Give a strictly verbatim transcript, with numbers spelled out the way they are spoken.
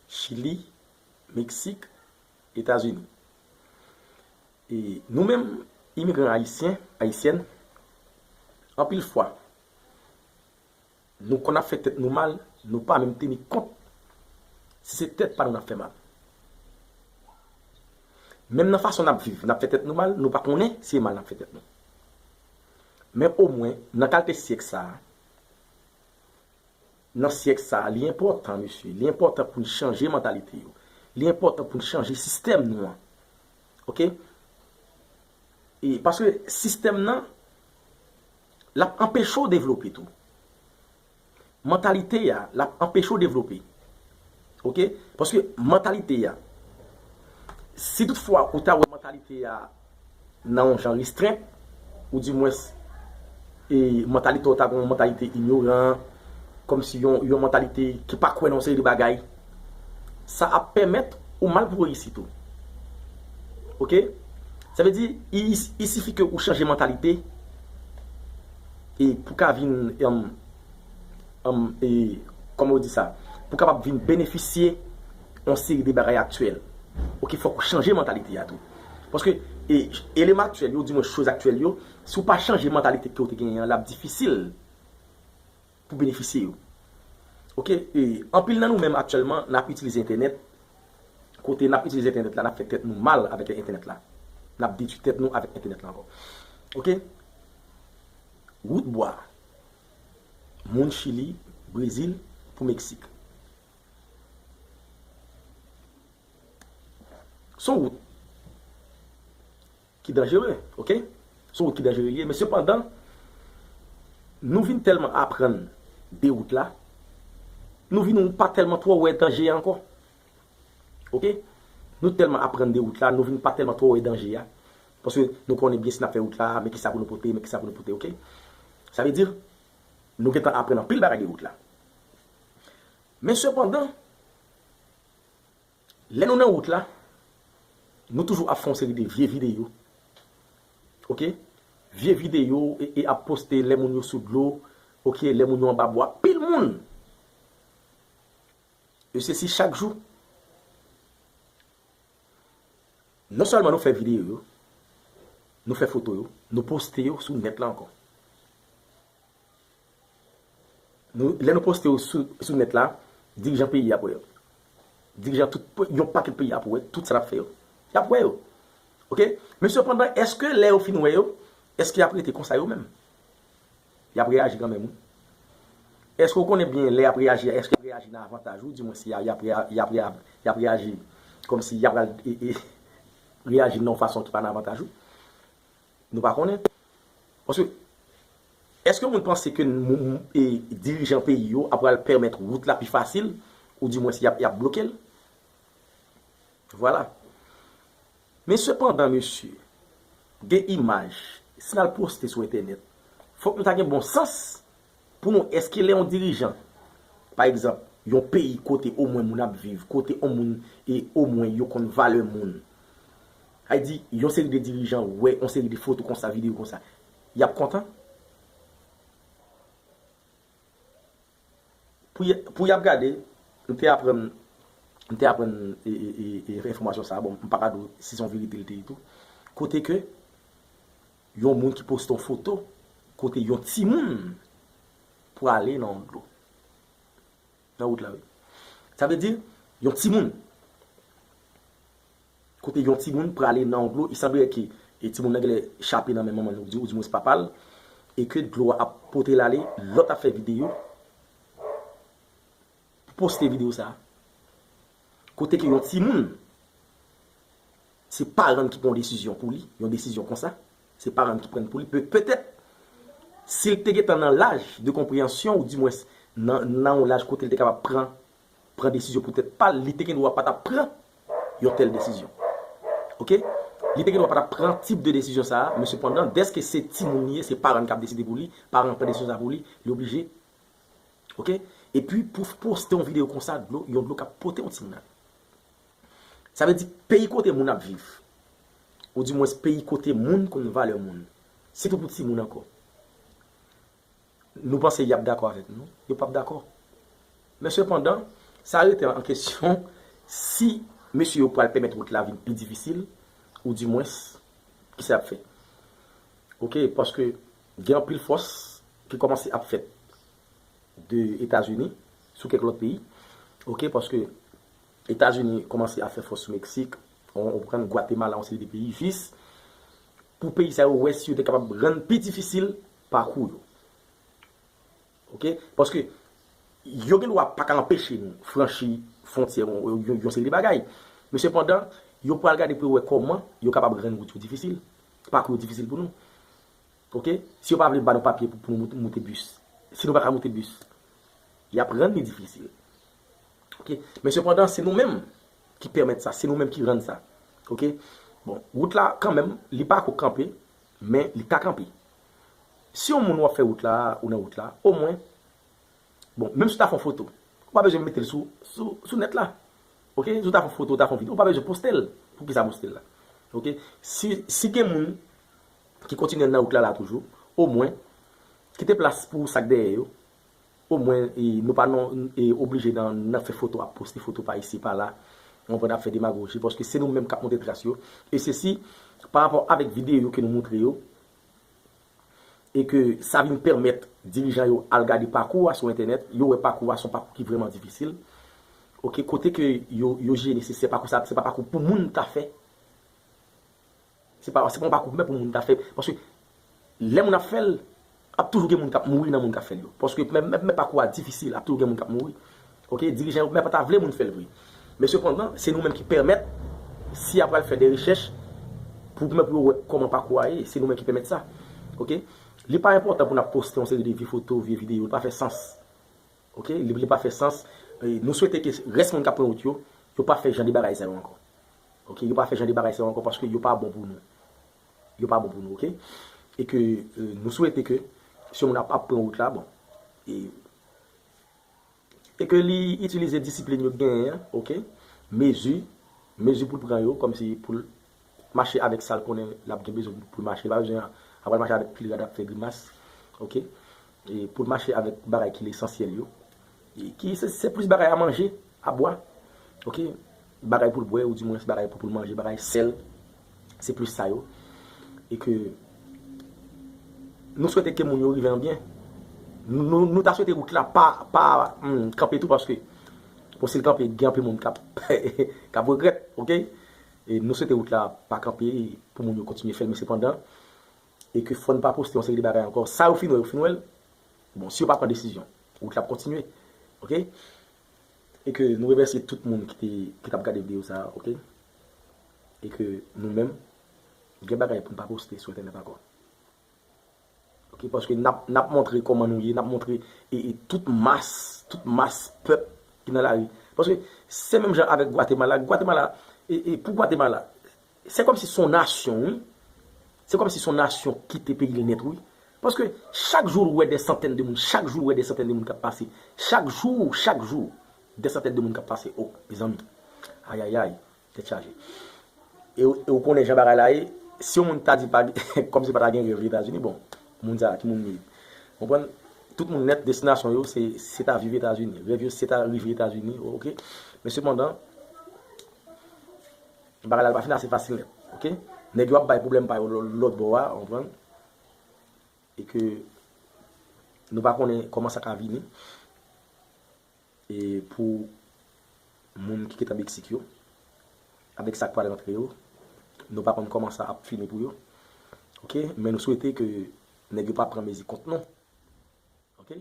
Chili, Meksik, Etazini. E nou menm, imigran ayisyen, ayisyèn, anpil fwa, nou konn ap fè tèt nou mal, nou pa menm teni kont si se tèt pa nou n ap fè mal. Menm nan fason n ap viv, n ap fè tèt nou mal, nou pa konnen si e mal n ap fè tèt nou. Men omwen, nan kalite syèk sa a, nan syèk sa a, li enpòtan, mesye, li enpòtan pou n chanje mantalite yo. Li enpòtan pou n chanje sistèm nou an. Oke? E paske sistèm nan, l ap anpeche w devlope tou. Mantalite a, l ap anpeche w devlope. Oke? Paske mantalite a, si toutfwa ou ta wè mantalite a nan yon jan restrent, oudimwens, e, mantalite w ta gen yon mantalite inyoran, kòmsi yon, yon mantalite ki pa kwè nan yon seri de bagay, sa ap pèmèt ou mal pou reyisit ou. Oke? Sa vle di, i, i sifi ke ou chanje mantalite e pou ka vin, em, em, e, kòman yo di sa? Pou kapab vin benefisye yon seri de bagay aktyèl. Oke, fòk ou chanje mantalite a tou. Paske, e, eleman aktyèl yo, oudimwens choz aktyèl yo, si w pa chanje mantalite ke w te genyen an, l ap difisil pou benefisye yo. Oke? E, anpil nan nou menm aktyèlman, n ap itilize entènèt. Kote n ap itilize entènèt la, n ap fè tèt nou mal avèk entènèt la. N ap detwi tèt nou avèk entènèt la ankò. Oke? Wout bwa. Moun Chili, Brezil, pou Meksik. Se yon wout ki danjere, oke? Se yon wout ki danjere li ye, men sepandan, nou vin tèlman aprann de wout la, nou vin pa tèlman twò wè danje a ankò. Oke? Nou tèlman aprann de wout la, nou vin pa tèlman twò wè danje a. Paske nou konnen byen si n ap fè wout la, men kisa pou nou pote, men kisa pou nou pote, oke? Sa vle di, nou gentan aprann anpil bagay de wout la. Men sepandan, lè nou nan wout la, nou toujou ap fè yon seri de vye videyo. Oke? Vye videyo e, e ap poste lè moun yo sou dlo, oke, lè moun yo anba bwa. Pil moun! E se si chak jou. Non sèlman nou fè videyo yo, nou fè foto yo, nou poste yo sou nèt la ankò. Nou, lè nou poste yo sou, sou nèt la, dirijan peyi a ap wè yo. Dirijan tout, yon pakèt peyi a ap wè tout sa n ap fè yo. Y ap wè yo. Oke? Men sepandan, èske lè yo fin wè yo, èske y ap rete konsa yo menm? Y ap reyaji kanmenm, wi. Èske w konnen byen lè y ap reyaji a, èske y ap reyaji nan avantaj ou, di mwen si y a, y ap reya-, y ap reya-, y ap reyaji kòmsi y ap pral, e, e, reyaji nan yon fason ki pa nan avantaj ou? Nou pa konnen. Paske, èske moun panse ke moun, e, dirijan peyi yo ap pral pèmèt wout la pi fasil, ou di mwen si y ap, y ap bloke l? Vwala. Men sepandan, mesye, gen imaj, si n al poste sou entènèt, fòk nou ta gen bon sans pou nou, èske lè yon dirijan, pa egzanp, yon peyi kote omwen moun ap viv, kote yon moun e omwen yo konn valè moun, sa vle di, yon seri de dirijan wè yon seri de foto konsa, videyo konsa, y ap kontan? Pou y, pou y ap gade, m te aprann, m te aprann, e, e, e, e, enfòmasyon sa a, bon, m pa ka di w si se yon verite l te ye tou. Kote ke yon moun ki poste yon foto, kote yon timoun prale nan yon dlo. Nan wout la, wi. Sa vle di, yon timoun. Kote yon timoun prale nan yon dlo, il semblerait ke, e, timoun nan genlè chape nan men manman l, ou di, ou di mwen se papa l, e ke dlo a ap pote l ale, lòt ap fè videyo, pou poste videyo sa a. Kote ke yon timoun, se paran l ki pran yon desizyon pou li, yon desizyon konsa, se paran l ki pran l pou li. Pe-, petèt, si l te gentan nan laj de konpreyansyon, ou di mwens nan, nan yon laj kote l te kapab pran pran desizyon pou tèt pa l, li te gen dwa pa t ap pran yon tèl desizyon. Oke? Li te gen dwa pa t ap pran tip de desizyon sa a, men sepandan, dèske se timoun li ye, se paran l k ap deside pou li, paran l pran desizyon sa a pou li, li oblije. Oke? Epi, pou poste yon videyo konsa, dlo, yon dlo k ap pote yon timoun ale. Sa vle di, peyi kote moun ap viv, ou di mwens peyi kote moun konn valè moun, sitou pou timoun ankò. Nou panse y ap dakò avèk nou? Yo p ap dakò. Men sepandan, sa rete an kesyon, Si mesye yo pral pèmèt wout la vin pi difisil, ou dimwens, kisa y ap fè? Oke, paske gen anpil fòs ki kòmanse ap fèt de Etazini sou kèk lòt peyi. Oke, paske Etazini kòmanse ap fè fòs sou Meksik, on, on pran Gwatemala, yon seri de peyi, jis pou peyi sa yo wè si yo te kapab rann pi difisil pakou yo. Oke? Paske yo gen dwa pa ka anpeche nou franchi fwontyè yon, yon, yon seri de bagay. Men sepandan, yo pral gade pou yo wè kòman yo kapab rann wout yo difisil. Pakou yo difisil pou nou. Oke? Si yo pa vle ba nou papye pou, pou nou moute, moute bis. Si nou pa ka moute bis, y ap rann li difisil. Oke? Men sepandan, se nou menm ki pèmèt sa, se nou menm ki rann sa. Oke? Bon, wout la, kanmenm, li pa ko kanpe, men li ka kanpe. Si yon moun w ap fè wout la, ou nan wout la, omwen, bon, menm si w ta fè yon foto, ou pa bezwen mete l sou, sou, sou nèt la. Oke? Si w ta fè yon foto, w ta fè yon videyo, ou pa bezwen poste l. Poukisa poste l la? Oke? Si, si gen moun ki kontinye nan wout la, la toujou, omwen, kite plas pou sa k dèyè yo. Omwen, e, nou pa non, e, oblije nan, nan fè foto, ap poste foto pa isi, pa la. Ou konprann, ap fè demagoji, paske se nou menm k ap montre tras yo. E sesi, pa rapò avèk videyo yo ke nou montre yo, e ke sa vin pèmèt dirijan yo al gade pakou a sou entènèt, yo wè pakou a se yon pakou ki vrèman difisil. Oke, kote ke yo, yo jije nesesè pakou sa, se pa pakou pou moun ta fè. Se pa, se pa yon pakou menm pou moun ta fè. Paske lè moun ap fè l, ap toujou gen moun k ap mouri nan moun k ap fè l yo. Paske menm, menm, menm pakou a difisil, ap toujou gen moun k ap mouri. Oke, dirijan yo menm pa ta vle moun fè l vre. Men sepandan, se nou menm ki pèmèt, si y ap pral fè de rechèch, pou menm pou yo wè kòman pakou a ye, se nou menm ki pèmèt sa. Oke? Li pa enpòtan pou n ap poste yon seri de vye foto, vye videyo, li pa fè sans. Oke? Li, li pa fè sans. E, nou swete ke rès moun k ap pran wout yo, yo pa fè jan de bagay sa yo ankò. Oke? Yo pa fè jan de bagay sa yo ankò paske yo pa bon pou nou. Yo pa bon pou nou, oke? E ke, e, nou swete ke si yon moun ap, ap pran wout la, bon, e, e ke li itilize disiplin yo genyen an, oke? Mezi, mezi pou l pran yo, kòmsi pou l mache avèk sa l konnen l ap gen bezwen pou l mache. Li pa bezwen apral mache avèk pil rad ap fè grimas, oke? E pou l mache avèk bagay ki lesansyèl yo. E ki se, se plis bagay a manje, a bwè. Oke? Bagay pou l bwè, ou dimwens bagay pou, pou l manje, bagay sèl. Se plis sa yo. E ke nou swete ke moun yo rive an byen. Nou, nou, nou ta swete wout la pa, pa, hmm, kanpe tou paske, bon, si l kanpe, gen anpil moun k ap, k ap regrèt, oke? E nou swete wout la pa kanpe pou moun yo kontinye fè l, men sepandan, e ke fò n pa poste yon seri de bagay ankò. Sa yo fin wè, yo fin wè l. Bon, si yo pa pran desizyon, wout la ap kontinye. Oke? E ke nou remèsye tout moun ki te, ki t ap gade videyo sa a, oke? E ke nou menm, gen bagay pou n pa poste sou entènèt ankò. Oke, paske n ap, n ap montre kòman nou ye, n ap montre e, e tout mas, tout mas pèp ki nan lari. Paske se menm jan avèk Gwatemala. Gwatemala, e, e pou Gwatemala, se kòmsi se yon nasyon, wi. Se kòmsi se yon nasyon ki kite peyi l nèt, wi. Paske chak jou ou wè de santèn de moun, chak jou ou wè de santèn de moun k ap pase. Chak jou, chak jou, de santèn de moun k ap pase. O, mezanmi. Ayayay, tèt chaje. E, w- e w konnen jan bagay la ye, si yon moun ta di pa, kòmsi pa ta gen rèv Etazini, bon, moun sa a, ki moun li ye? Konprann? Tout moun nèt, destinasyon yo, se, se ta viv Etazini. Rèv yo, se ta rive Etazini, oke? Men sepandan, bagay la pa fin ase fasil nèt, oke? Nèg yo ap bay pwoblèm pa yo lò- lòt bò a, w konprann? E ke nou pa konnen kòman sa ka vini. E pou moun ki gentan Meksik yo, avèk sa k pral rantre yo, nou pa konn kòman sa ap fini pou yo. Oke? Men nou swete ke nèg yo pa pran mezi kont nou. Oke?